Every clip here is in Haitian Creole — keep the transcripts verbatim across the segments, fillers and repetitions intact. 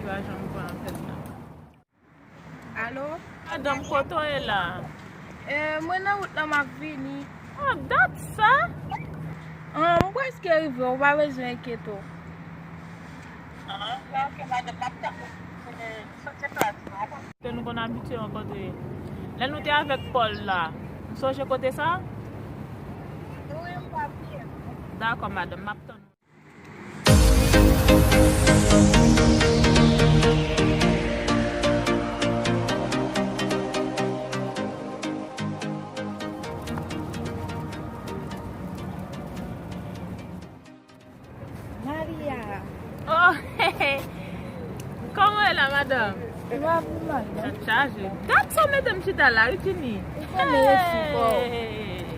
Pa janm pran anpil tan. Alo? Madanm, kote w ye la? E, mwen nan wout la, m ap vini. Oh, dat sa? Ah, m prèske rive, ou pa bezwen enkyete w. Ah, ok, madanm, m ap tann ou. Ke nou konn abitye rankontre. Lè nou te avèk Paul la, ou sonje kote sa? Wi, m pa bliye. Dakò, madanm, m ap tann ou. Maria. Oh, kòman w ye la, madanm? Sa chaje. Gad sa w mete m chita la, Richini. Ou konnen yo sipò.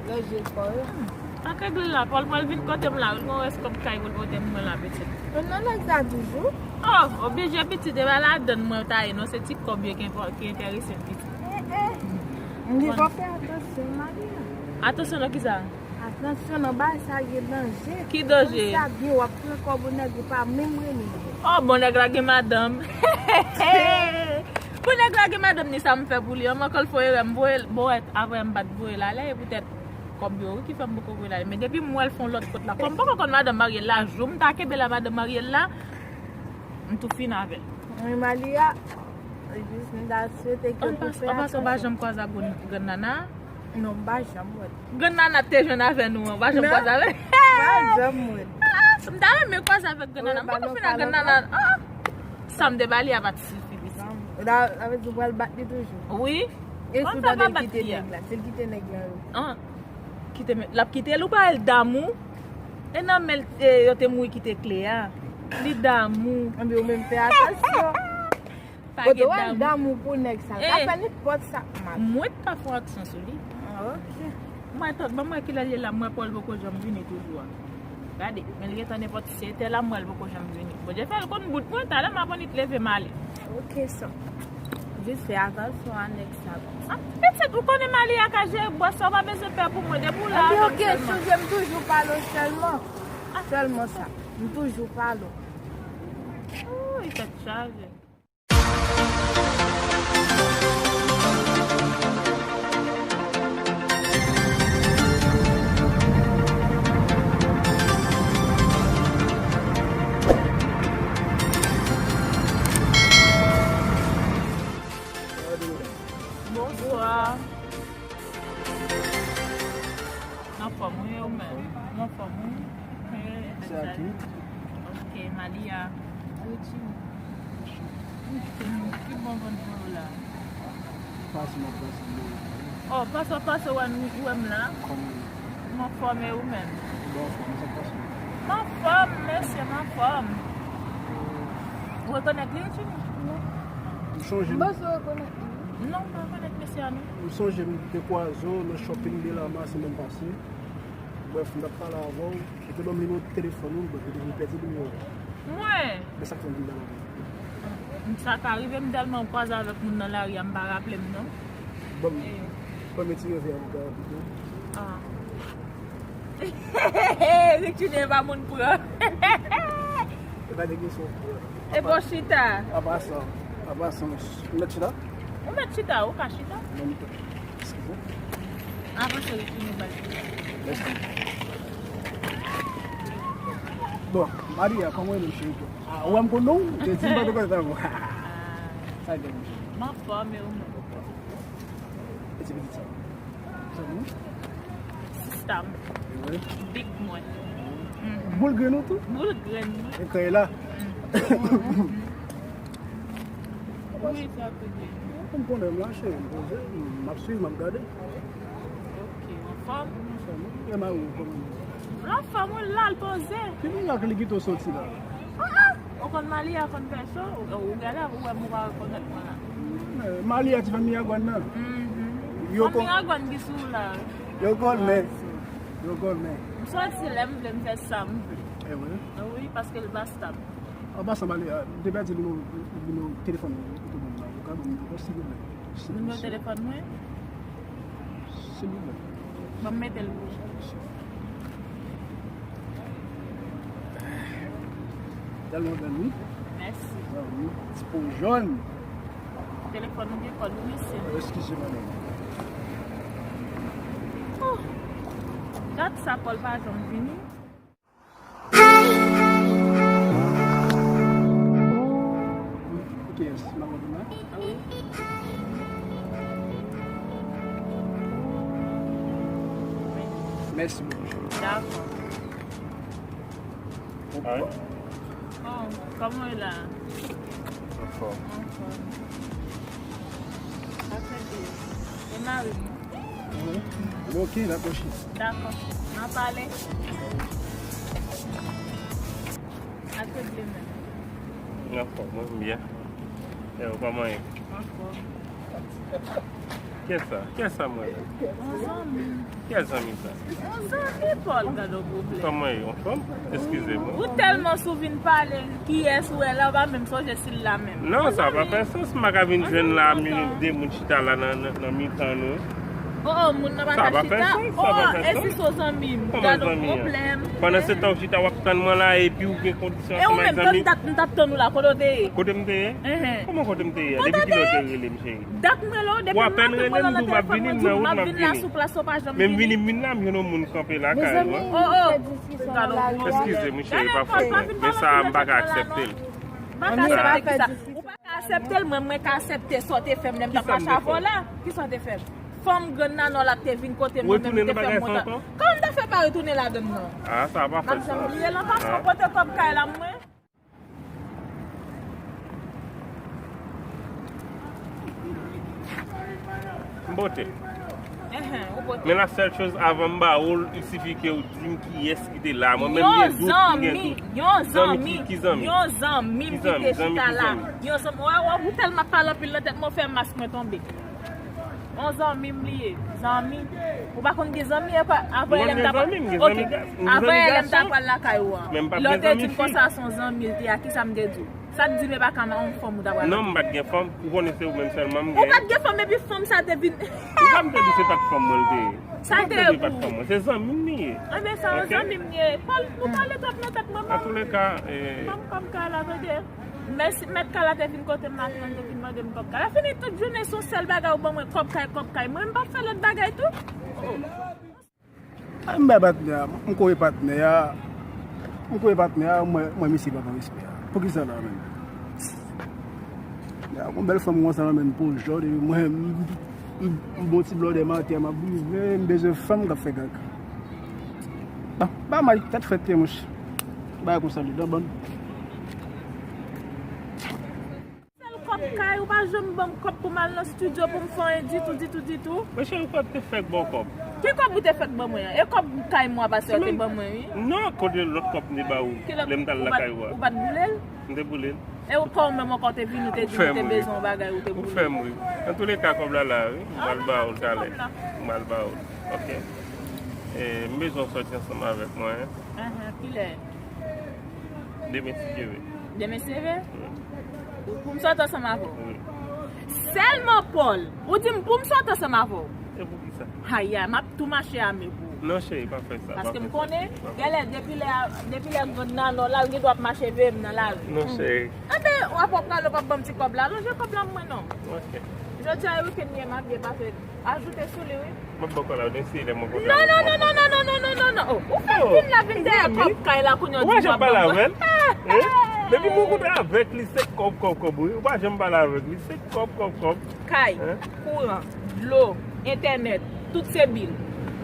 Ranje kò yo. Ak regle la, Paul pral vin kote m la, wi, l gon rès kòb kay pou l pote m mwen la, pitit. Ou nan nèg sa toujou? Oh, oblije, pitit, e pa ladann mwen ta ye, non, se ti kòb yo ki enpò-, ki enterese m, pitit. Eh, eh. Li fò fè atansyon, Maria. Atansyon nan kisa? Atansyon nan bagay sa gen danje. Ki danje? Konn sa byen w ap pran kòb yon nèg ou pa menm renmen. Oh, bon nèg la gen madanm. Pou nèg la gen madanm ni sa m fè pou li. An man kòl fò erè m voye l. Bon, avè m pa t voye l ale. E poutèt kòb yo wi ki fè m poko voye l ale. Men depi m wè l fè yon lòt kot la. Kòm m poko konn madanm marye l la, jou m ta kenbe la madanm marye l la, m tou fini avè l. Wi, Malia, jis m ta swete ke pou fè atansyon. An pasan, w pa janm kwaze ak grann, grann nana? Non, m pa janm wè l. Grann nana te jwenn avè nou an, w pa janm kwaze avè l? Pa janm wè l. Ah, m ta renmen kwaze avèk grann nana. M poko fin ak grann nana. Ah, sa m te ba li a pa t sifi, pitit. Sa vle di w pral bat li toujou? Wi. E si w tande l kite nèg la? Si l kite nèg la, wi. Ah, kite men, l ap kite l ou pa wè l damou? E nan men l, e, yo te mouri kite kle a. Li damou. Anben, ou menm fè atansyon. Pa gen damou. Kote w al damou pou nèg sa? L ka fè nenpòt sa k mal. Mwen t ka fè yon aksyon sou li. Ah, ok. Mwen tann, ban m wè kilè l ye la, m wè Paul poko janm vini toujou a. Gade, men l gentan nenpòt sèt è la, m wè l poko janm vini. Bondye fè l konn bout mwen, talè m ap annik leve m ale. Ok, san. Jis fè atansyon a nèg sa. Ah, pitit, ou konnen Malia ka jere bwès sa, ou pa bezwen pè pou mwen, depi w la avè m sèlman. Anben, ok, sonje m toujou pale w sèlman. Sèlman sa. M toujou pale w. Ooh, tèt chaje. Bonswa. M anfòm, wi, ou menm? M anfòm, wi. Se a ki? Ok, Malia. Richie. Ki bon vann pou ou la? Pase, m ap pase, m. Oh, pase, pase, wè m, wè m la. Kòman? M anfòm, e ou menm? Bon, anfòm, sa k pase? M anfòm, mesye, m anfòm. Ou rekonèt li, Richie? Non. M sonje. M panse w rekonèt li. Non, m pa rekonèt mesye a, non. M sonje m te kwaze w nan shopping de Lama semèn pase. Brèf, m t ap pale avè w. Ou te ban m nimewo telefòn ou, bon, ou te vin pèdi nimewo a. Mwen? Men sa k fè m vin pale avè w. Sa ka rive, m tèlman kwaze avèk moun nan lari a, m pa raple m, non. Ban m, ban m ti revè a, m ka raple w. Ah. Richie, e pa moun pran. E pa de kesyon. E bon chita. An pasan, an pasan, ou mèt chita? Ou mèt chita, ou ka chita. Bon, eskize. Avanse, Richie, nou ba l chita. Mèsi. Bon, Maria, kòman w ye, cheri? Ah, ou wè m konn non? Ou te di m pa te konn sa, bon. Sa gen, cheri. M anfòm, e ou menm? E ti pitit sa? Zanmi w? Sista m. E vre? Big mwen. Mhm. Boul grenn ou tou? Boul grenn mwen. E kay la? Mhm. Wi, sa tou byen. M konnen m la, cheri, m poze, m ap swiv, m ap gade. Ok, w anfòm? M anfòm, wi. E mari w, kòman l ye? L anfòm, wi, l la, l poze. Ki mirak li kite w soti la? Ah, ah! Ou konn Malia konn fè cho, ou, ou gade, ou wè m, ou pa rekonèt mwen la. Eh, Malia ti fanm Miragwàn nan. Mhm. Yo fanm Miragwàn ki sou ou la. Yo konnen. Yo konnen. M soti lè m vle, m fè sa m vle. E vre? Wi, paske l pa stab. An pasan, Malia, m te pèdi nimewo, nimewo telefòn ou, ou te ban m la. Ou ka ban m ankò, silvouplè? Nimewo telefòn mwen? Silvouplè. Ban m mete l pou ou. Tèlman bèl, wi. Mèsi. Ti po jòn. Telefòn ou gen kòd wi mesye. Eskize m, non. Oh, dat sa Paul pa janm vini. Ok, yes, m ap kontinye. Mèsi bokou. Dakò. Hi. Oh, kòman w ye la? Anfòm. Anfòm. Sa fè byen. E mari m? Wi. Bon, ok, dakò, cheri. Dakò. N a pale. Atelier menm. Anfòm, mwen byen. E ou kòman ye? Anfòm. Kiyès sa? Kiyès sa mwen la? Yon zanmi. Kiyès zanmi sa? Yon zanmi, Paul, gade yon pwoblèm. Kòman ye? Anfòm? Eskize mwen. Ou tèlman sou vin pale, kiyès ou wè la, ou pa menm sonje si l la menm. Non, sa pa fè sans. M pa ka vin jwenn la, de moun chita la nan, nan, nan mitan nou. Oh, oh, moun nan pa ka chita. Oh, e si se yon zanmi m? Kòman zanmi an? Pandan se tan w chita w ap tann mwen la, epi w gen kondisyon ansanm ak zanmi. E ou menm, tann dat m t ap tann ou la, kote w te ye? Kote m te ye? Kòman kote m te ye a? Depi kilè w te rele m, cheri? Dat m rele w, depi maten m rele w nan telefòn, mwen di w m ap vin la sou plas, ou pa janm vini. Men m vini, m vin la, m jwenn yon moun kanpe lakay mwen. Oh, oh. Eskize m, cheri, pa fòt mwen. Men sa a, m pa ka aksepte l. M pa ka aksepte kisa? Ou pa ka aksepte l, mwen, mwen ka aksepte sa w te fè m lè m t ap mache avè w la. Kisa w te fè m? Fanm grann nan nò la te vin kote m, mwen menm m te fè m montan. Kòman m ta fè pa retounen ladann nan? Ah, sa pa fè sans. M ap janm bliye l ankò, m pote kòb kay la mwen. M pote. Enhen, ou pote. Men la sèl choz avan m ba ou l, il sifi ke ou di m kiyès ki te la. Mwen menm m gen dout, m gen dout. Yon zanmi, yon zanmi, ki, ki zanmi? Yon zanmi m ki te chita la. Yon zanmi, wè, wè, ou tèlman ap pale anpil nan tèt mwen, ou fè mask mwen tonbe. Yon zanmi m li ye, zanmi. Ou pa konn gen zanmi, e pa, avè lè m t ap, ok, avè lè m t ap pral lakay ou an. Lè w te di m konsa se yon zanmi l te a, kisa m te di w? Sa t di m e pa ka yon fanm ou ta pral. Non, m pa t gen fanm. Ou konnen se ou menm sèlman m gen. Ou pa t gen fanm epi fanm sa te vin. Ou pa m te di se pa t fanm mwen l te ye. Sa te ye pou ou? Se zanmi m li ye. Enben, sa yon zanmi m li ye. Paul, nou pale twòp nan tèt mwen. Antouka, eh, ban m kòb kay la, tande. Mèt kay la te vin kote m maten an, te vin mande m kòb kay la. Fini tout jounen, se yon sèl bagay ou ban mwen, kòb kay, kòb kay. Mwen, m pa fè lòt bagay tou. Oh. A, m bay patnè a, m kore patnè a, m kore patnè a, mwen, mwen misye pa ban respè a. Poukisa la menm? Ya, yon bèl fanm konsa nan men pou jò, depi mwen, m, m, m bon ti blòdè maten, m ap rive, m bezwen fanm k ap fè gag. Bon, ba may, tèt frèt, pye mouch. Bagay konsa, li dan bann. Sèl kòb kay, ou pa janm ban m kòb pou m al nan estidyo pou m fè anyen ditou, ditou, ditou. Men cheri, ou pa t te fèk ba w kòb? Ki kòb ou te fèk ban mwen an? E kòb kay mwen a pase ou te ban mwen, wi. Non, kote lòt kòb m te ba ou lè m t al lakay ou a? Ou pa t boule l? M te boule l. E ou kòman menm ankò te vini, ou te di ou te bezwen yon bagay, ou te boule l? Ou fè m ri. Antouleka, kòb la la, wi. M pral ba ou l talè. M pral ba ou l. Ok. E, m bezwen w sòti ansanm avèk mwen. Ahan, kilè? Demen si Dye vle. Demen si Dye vle? Wi. Pou, pou m sòti ansanm avè w? Wi. Sèlman Paul, ou di m pou m sòti ansanm avè w? E poukisa? Aya, m ap tou mache ame pou ou. Non, cheri, pa fè sa. Paske m konnen, genlè, depi lè, depi lè grann nan, non, la, l gen dwa ap mache veye m nan lari. Non, cheri. Enben, w ap, w ap prale, w p ap ban m ti kòb la. Lonje kòb la mwen non. Ok. Jodi a, e wikenn li ye, m ap byen pase. Ajoute sou li, wi. Mwen bò kò la, ou te eseye lè mwen kontre avèk mwen. Non, non, non, non. Oh, ou fè vin la, vin dèyè kòb kay la, kounye a ou di w ap ban mwen. Ou pa janm pale avè l? Eh? Depi mwen kontre avèk li, se kòb, kòb, kòb, wi. Ou pa janm pale avèk li, se kòb, kòb, kòb. Kay, kouran, dlo, entènèt, tout se bil.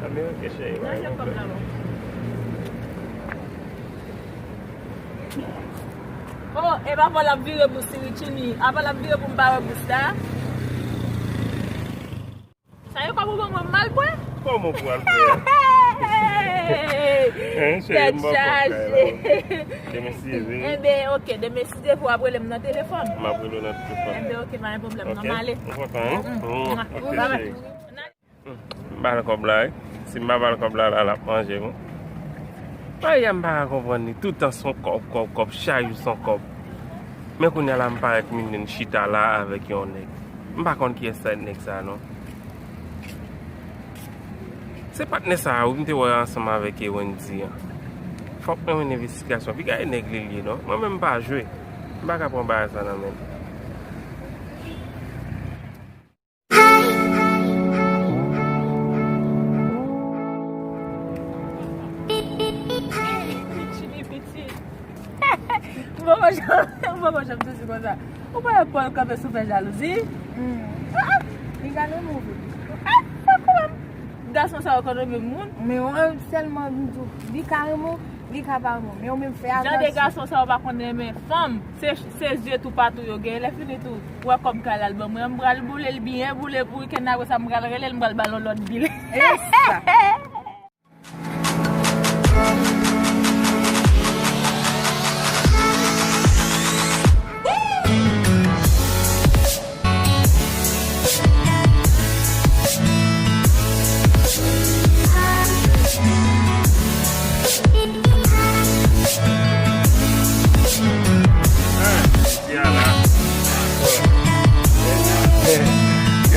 Anben, ok, cheri, pa gen pwoblèm. Oh, e pa fò l ap vire bous li, wi, Tchini. Apa l ap vire pou m pa wè bous la? Sa yo kòb ou ban mwen, m al pran? Kòman pou al pran? Hein, cheri, m bò kòb kay la. Demen si Dye vle. Enben, ok, demen si Dye vle, w ap rele m nan telefòn. M ap rele w nan telefòn. Enben, ok, pa gen pwoblèm, non, m ale. Ou kontan, hein? Ok, cheri. M ba l kòb la, wi. Si m pa ba l kòb la, la, l ap manje m, wi. Bagay a m pa ka konprann li. Tout tan se yon kòb, kòb, kòb. Chak jou se yon kòb. Men kounye a la, m parèt m vin chita la avèk yon nèg. M pa konn kiyès sa nèg sa, non. Se patnè sa a, wi, m te wè ansanm avèk Wendy an. Fòk mwen mennen envestigasyon. Piga e nèg li l ye, non. Mwen menm m pa jwe. M pa ka pran bagay sa nan men l. Chili piti. Ou poko janm, ou poko janm sezi konsa. Ou pa wè Paul kanpe sou fè jalouzi? Ah, ah. Li ka renmen w vre. Ah, fè kòman? Gason sa yo konn renmen moun. Men w sèlman m di w, li ka renmen w, li ka pa renmen w. Men w menm fè atansyon. Jan de gason sa yo pa konn renmen fanm. Se, se zye toupatou yo gen. Lè fini tou, ou wè kòb kay la l ban mwen. M pral boule l byen boule pou wikenn apre sa, m pral rele l, m pral ba l yon lòt bil. E sa.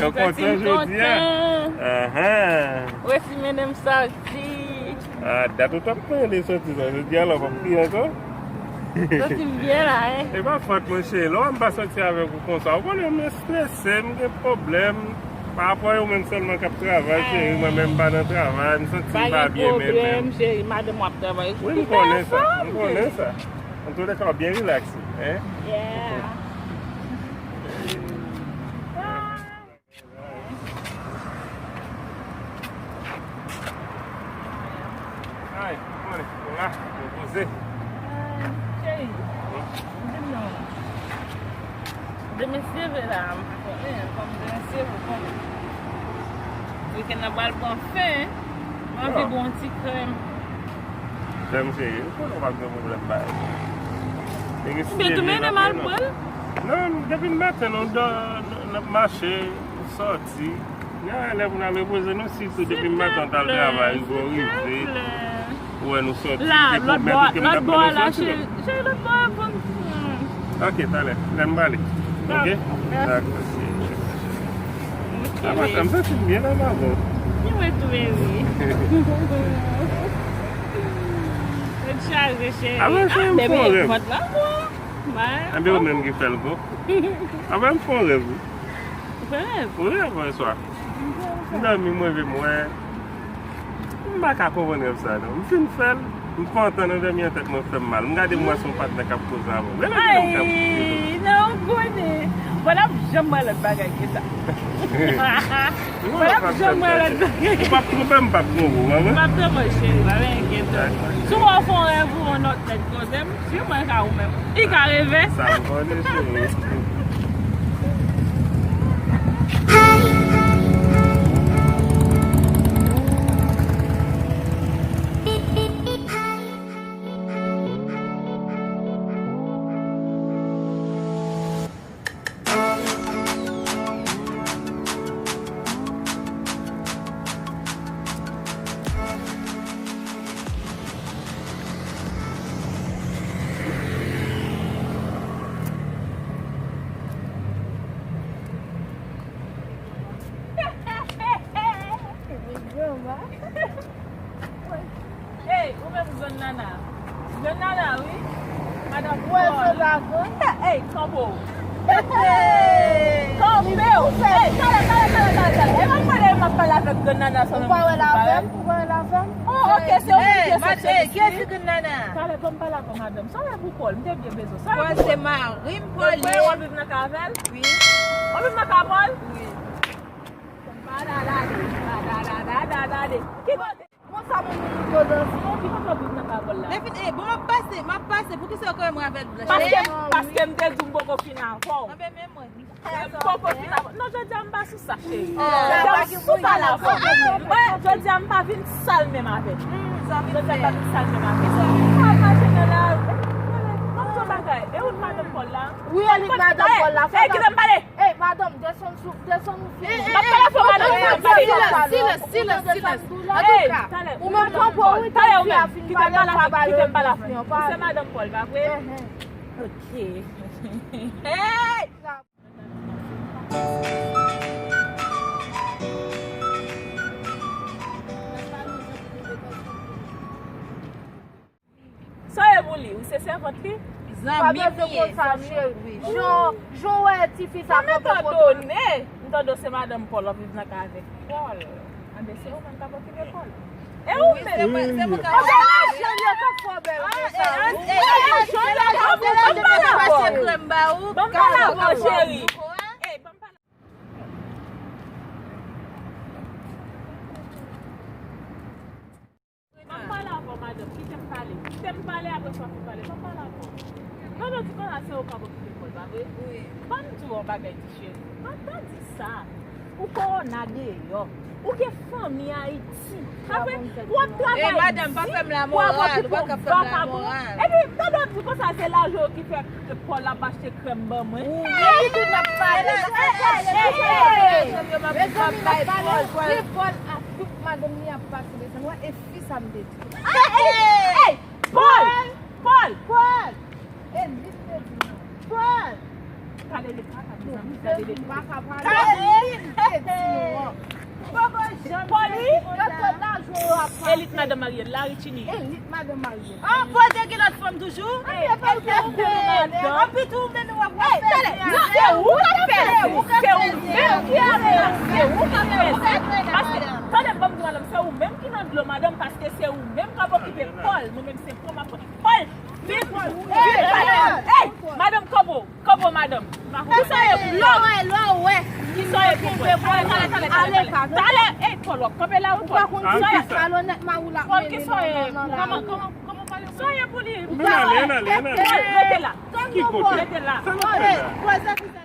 Yo kontan jodi a. Ahan. Resi mennen m sòti. Ah, dat ou t ap pale sòti sa. Jodi a la w p ap kriye ankò? Sòti m byen la, hein. E pa fòt mwen cheri. Lè w wè m pa sòti avèk ou konsa, ou konnen m estrese, m gen pwoblèm. Pa rapò e ou menm sèlman k ap travay, cheri. Mwen menm m pa nan travay, m santi m pa byen menm menm. Pa gen pwoblèm, cheri. Madanm w ap travay. Wi, m konnen sa. M konnen sa. Antouleka, w byen rilaks, hein? Yeah. Ay, mwen, mwen la, mwen poze. Cheri, di m non. Demen se vre la, m pa konnen, kòm demen se vre, kòm wikenn nan pral pran fen, m anvi bwè yon ti krèm. Krèm cheri, ou konnen w p ap gen pwoblèm bay. Ebyen tou mennen m al pran l. Non, depi n maten nou dò, n ap mache, sòti. Gen anyen lè pou n al repoze nou, sitou depi maten w t al travay, rive w rive, ou wè nou sòti, li te pwomèt ou ke m t ap mennen w sòti. Cheri, lòt bò a pou n. Ok, talè, lè m pale. Ok? Dakò, cheri. Apa sa, m santi m byen nan avè w. Ni mwen tou, baby. Tèt chaje, cheri. Apa cheri, m fè yon rèv. Enben ou menm ki fè l, bon. Apa m fè yon rèv, wi. Ou fè rèv? Wi, avè swa. M dòmi, m reve, m wè. M pa ka konprann rèv sa non. M fin fè l, m pantan nan dòmi an tèt mwen fè m mal. M gade m wè se yon patnè k ap koze avè m. Lè lè m k ap koze. Ay, non, m konnen. Bon, n ap janm wè lòt bagay ke sa. Bon, n ap janm wè lòt bagay. Ou p ap twonpe m, m p ap twonpe w, manman. M p ap twonpe w, cheri, pa enkyete w. Si w wè w fè yon rèv ou yon lòt nèg koze m, si mwen ka ou menm. Li ka reve. Sa m konnen, cheri. Ey, ou menm grann nana. Grann nana, wi. Madanm Pòl. Ey, kanpe w. Kanpe w. Ey, talè, talè, talè, talè, talè. E pa m pale, m ap pale avèk grann nana sa menm. Ou pa wè l avè m? Ou pa wè l avè m? Oh, ok, se ou menm ki sòti isit. Kiyès ki grann nana? Talè, ban m pale avè w, madanm. Sa w wè pou Pòl? M te byen bezwen. Sa w wè pou Pòl? Pòl se mari m, Pòl ye. W ap viv nan kay avè l? Wi. W ap viv nan kay Pòl? Wi. Badadade, badadade, badadade. Ki kote? Konsa moun moun yo danse. Ki kote w viv nan kay Pòl la? Lè fin, eh, bon, m ap pase, m ap pase. Poukisa w kwè mwen avèk blanch? Paske, paske m te di w m poko fin avè w. Anben, men mwen. M poko fin avè w. Non, jodi a m pa sou sa, cheri. Jodi a m sou pale avè w. Mwen, jodi a m pa vin sal menm avè w. Jodi a m pa vin sal menm avè w. Sa mache nan lari. Mwen, mwen, mwen, yon bagay. E ou madanm Pòl la? Wi, e li madanm Pòl la. Ey, kite m pale. Ey, madanm, desann sou, desann ou sou. M ap pale avè w, madanm, m ap pale avè w. Silans, silans, silans. Antouka, ou menm kanpe w, wi, talè ou menm, kite m pale avè w, kite m pale avè w. Ou se madanm Pòl, pa vre? Ok. Ey! Sa w ye pou li? Ou se sèvant li? Zanmi m li ye, zanmi m. Jan, jan w wè tifi sa kanpe kote w. Mwen tande, m tande se madanm Paul w ap viv nan kay avèk Paul. Anben, se ou menm k ap okipe Paul. E ou menm. Se mwen, se mwen k ap okipe. Jan yo ka fè w bèl konsa. Jan yo ka fè w bèl konsa. Ban m pale avè w, cheri. Ey, ban m pale. Ban m pale avè w, madanm. Kite m pale. Kite m pale, apre sa w fin pale. Ban m pale avè w. Pandan w di konsa, se ou k ap okipe Paul, pa vre? Wi. Ban m di w yon bagay, ti cheri. Pandan w di sa, ou kowona deyò. Ou gen fanmi Ayiti. Pa vre? W ap travay dik pou w ap okipe yon vakabon. Epi, pandan w di konsa, se lajan w ki fè Paul ap achte krèm ban mwen. Wi, li tou n ap pale. Mezanmi, n ap pale. Se Paul ak tout madanm li ap pase, mezanmi. Wè, e fi sa m te di. Ey, Paul! Paul! Paul! E li te di non. Paul! Pale de kaka, mezanmi, pale de kaka. Paul, wi. Elit madanm Ariel la, Richini. Elit madanm Ariel. An poze gen lòt fanm toujou? Anpi tou ou menm w ap fè. Se ou k ap fè l. Se ou menm ki ap fè l. Se ou k ap fè l. Paske, tande, ban m di w, madanm, se ou menm ki nan dlo, madanm, paske se ou menm k ap okipe Paul. Mwen menm se Paul m ap okipe. Paul, vin, vin pale. Ey, madanm Kobo. Kobo, madanm. Kisa w ye pou Paul? Kisa w ye pou Paul? Talè, talè, talè, talè. Talè, ey, Paul, w ap kanpe la wi, Paul. Kisa w ye? Paul, kisa w ye? Kòman, kòman, kòman pale? Kisa w ye pou li? Paul, rete la. Rete la. Sa nou fè la?